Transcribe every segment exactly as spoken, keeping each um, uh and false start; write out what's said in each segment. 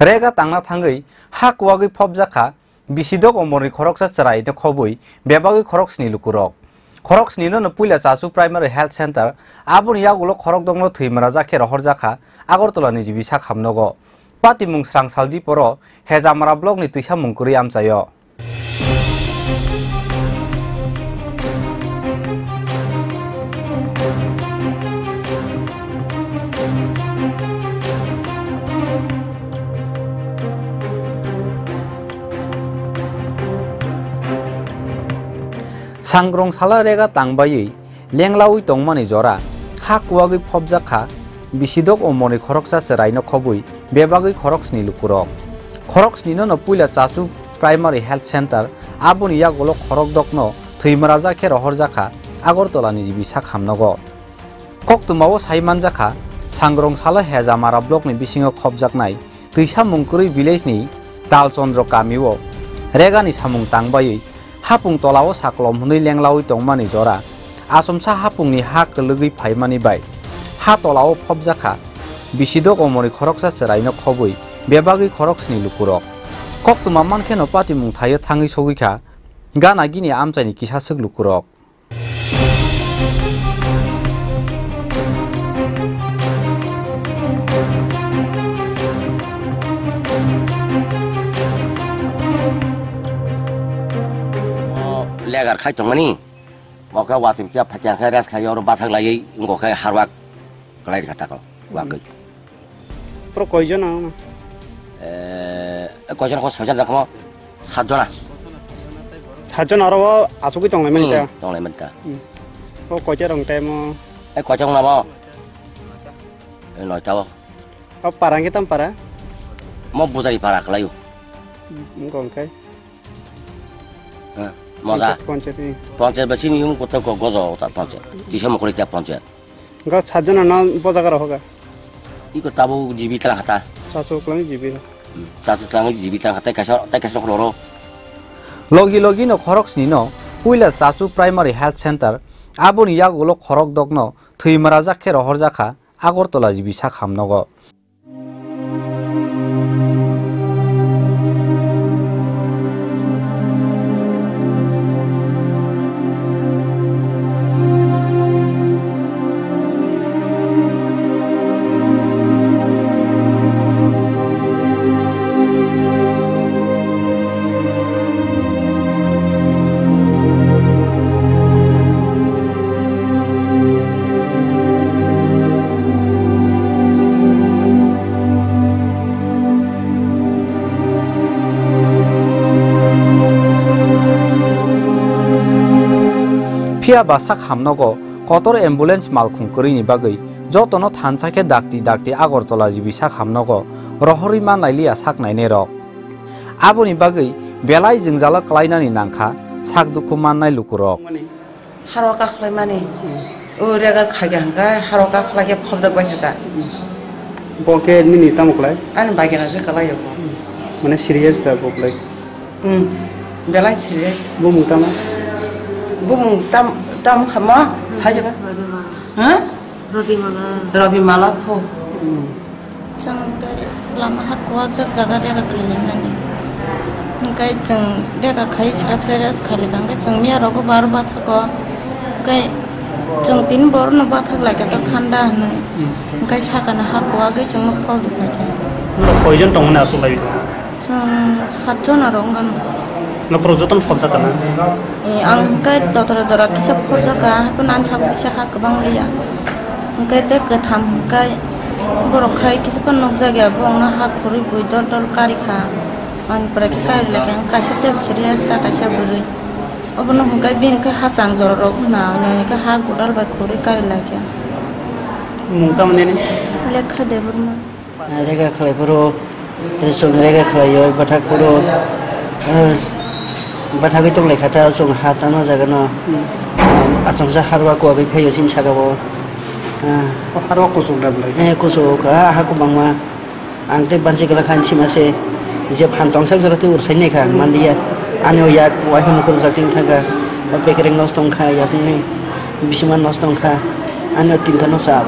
Rega tangna thangwi ha kuwagwi phobjak kha bisidok omorni khoroksa chwraino khobwi bebagwi khoroksni lukurok. Khoroksnino no puila Chachu Primary Health Center, aboni yagulo khorokdokno thwi mwnajak khe rohorjak kha Agartala ni G B sak hamnogo. Patimung srang saldiporo Hejamara block ni twisamung kwrwi amchaio. Sangrong sala rega tangbaiwi lenglawi tongmani jora ha kuwagwi phobjak kha bisidok omorni khoroksa chwraino khobwi bebagwi khoroksni lukurok. Khoroksnino no puila Chachu Primary Health Center, aboni yagulo khorokdokno thwi mwnajak khe rohorjak kha Agartala ni G B sak hamnogo. Koktwmao sai manjak kha, Sangrong salo Hejamara block ni bisingo khobjaknai twisamung kwrwi village ni Talchondro kamio regani samung tangbaiwi hapung tolao saklom hwnwi lenglawi tongmani jora achomsa hapungni ha kwlwgwi phaimani bai ha tolao phobjak kha bisidok omorni khoroksa chwraino khobwi bebagwi khoroksni lukurok. Koktwma mankheno patimung thaio thangwi sogwi kha gana gini amchaini kisa swk lukurok. O legar khai tongmani, bo khe watwi phiya phaikya khe rest khai oro bathak laiwi wngkha khe harwak kwlai rikha tako wagwi. Pro koijon ang? Eh, koijon ko soijon jakmo? Satjona. Satjon aro o achugwi tonglaimani ta? Hmm, tonglaimani ta. Hmm. O koita rong time o? Eh, koita rong nabo? Eh, noita o. O para hwnkhe tam para? Mo Bujari para kwlaio. Hmm, wngkha hwnkhe? Eh, moja. Panchayat ni. Panchayat ba chini yung kota ko gojo ta panchayat. Tisa mokori ta panchayat. Hwnkhe sajjona no bo jaga rok hoga? Iko tabuk G B tlang hata. Chachu kwlangni G B. Hmm, chachu kwlangni G B tlang hata, kaisa, tai kaisa khoro. Logi logi no khoroksni no puila Chachu Primary Health Center, aboni yagulo khorokdok no thwi mwnajak khe rohorjak kha Agartala G B sak hamnogo. Phiya ba sak hamnogo kotor ambulance malkhung kwrwini bagwi jotono thansa khe dakti dakti Agartala G B sak hamnogo rohorwi manlailiya sak nainairok. Aboni bagwi belai jwngjalo kwlainani nangkha sak dukhu mannai lukurok. Haro kakhlaimani. O rega khaikha hwnkhe haro kakhlai khe phobjak bai kha ta. Bo khe nini tamo khlai? Ani bai khe nang se kwlaio bo. Mane serious da bo khlai? Hmm. Belai serious. Bumung tamo? Bumung tam, tam khamo? Sajaba? Ha? Robimala. Robimala pho. Hmm. Chwng tei lama ha kuwak jak jaga rega khaili mani. Hwnkhe chwng rega khai srap se rest khaili kha, hwnkhe chwng miya rogo bar bathago. Hwnkhe chwng tini borokno bathak lai kha ta thanda hwnwi. Hmm. Hwnkhe sakano ha kuwagwi chwngno phobwi phai kha. Norok koijon tongmani aswk lai? Chwng sat jona rok wngkha. Nokhrok jotono phobjak kana? E, ang hwnkhe dotora jora kisa phobjak kha, haikhe nang sago kisa ha kwbang liya. Hwnkhe tei kwtham hwnkhe borok khai kisa phano nukjak ya, bo wngno ha khurui bui dol dol kari kha. Ani pore khe kari lai kha, kaisa tei serious ta kaisa bwrwi. Obono hwnkhe bini khe hachang jora rok hwna, oni oni khe ha gwdal bai khurui kari lai kha. Mung tamo nini? Lekha Debbarma. Rega khlai phuru, tei chwng rega khlai o, bathak phuru, ah, bathagwi tong lai kha ta, chwng ha tangna jaga no, ah, achomsa harwa kuwagwi phai o chini saka o. Ah. O harwa kuchuk da belai? Eh, kuchuk, ah, ha kwbangma. Ang tei banchi kwlak kha, sima se, je phan tong sak jora tei ursai nai kha, ang man liya. Ani o yak, waiha mukhung jak twi thang kha, o bekereng nosto wng kha, yakungni bisingma nosto wng kha, ani o tinta no chap.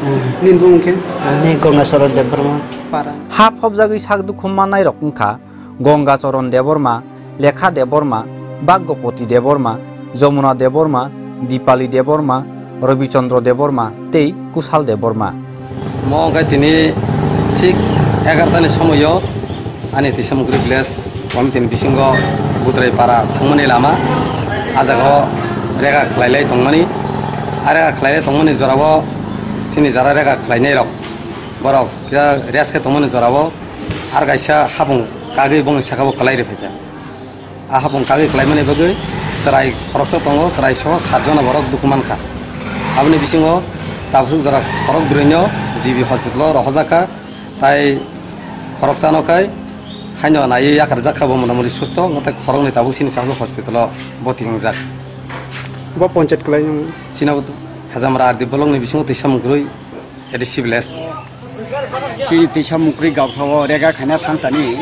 Ah. Nini bumung khe? Ani Gonga Charan Debbarma. Ha phobjagwi sak dukhu mannairok wngkha Gangacharan Debbarma, Lekha Debbarma, Bhagyapati Debbarma, Jamuna Debbarma, Dipali Debbarma, Rabi Chandra Debbarma tei Kushal Debbarma. Mo wngkha tini thik egarota ni somoio ani Twisamukri village committee ni bisingo Budrai para thangmani lama, ah jaga o rega khlailai tongmani. Ah rega khlailai tongmani jorao chini jara rega khlainairok borok kisa rest khe tongmani jorao ar kaisa hapung kagwi bongni saka o kwlai rwphaikha. Ah hapung kagwi kwlaimani bagwi chwrai khoroksa tongo, chwrai soho satjona borok dukhu mankha. Aboni bisingo tabuk jora khorok bwrwino G B hospital o rohorjakha, tai khoroksano khai haino naiwi yakarjakha, bo motamoti susto wngkha, tai khoroknwi tabuk chini Chakma hospital o bwtwi wngjak. Bo ponchayat kwlainwi? Chini bo Hajamara R D block ni bisingo Twisamukri A D C village. Chini Twisamukri gautha o rega khaina thang tani.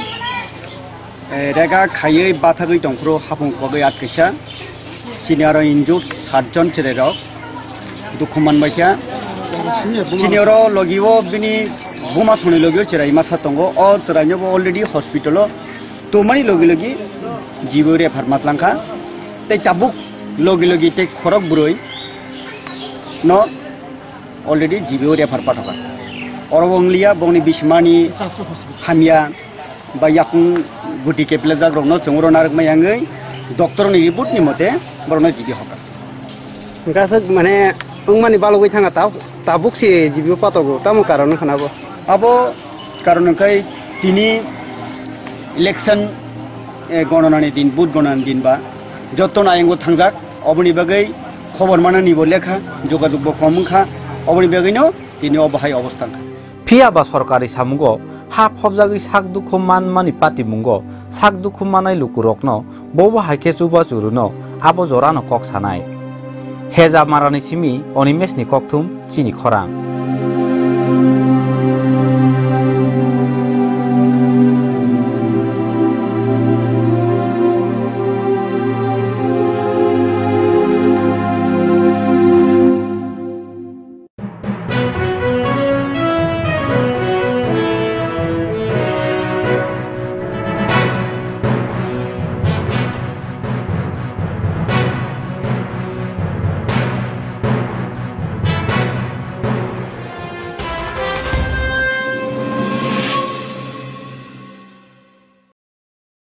Eh, rega khaiwi bathagwi tongphuru hapung kogwi atkaisa. Chini aro injured satjon chwrairok dukhu manbaikha. Chini oro logio bini buma songni logio chwrai masa tongo. O chwraino bo already hospital o tongmani logi logi G B o refer matlangkha. Tei tabuk logi logi tei khorok bwrwi no already G B o refer pathokha. Oro bo wngliya, bongni bisimani hamya ba yakung guti keplejak rokno chwng oro narwkma yangwi doctor ni report ni mote borokno G B hoka. Hwnkhe aswk mane wngmani balogwi thangkha ta-, tabuk se G B o patogo, tamo karon wngkha na bo? Abo karon wngkha tini election, eh, gononani din, vote gononani din ba joto ayang o thangjak. Oboni bagwi khobor manani bo lekha, jogajog bo kom wngkha, oboni bagwino tini o bahai obostha wngkha. Phiya ba sorkari samungo ha phobjagwi sak dukhu manmani patimungo sak dukhu manai lukurokno bobo hai khe chubachu rwno abo jorano kok sanai. Heja Marani simi Animeshni kokthum chini khorang.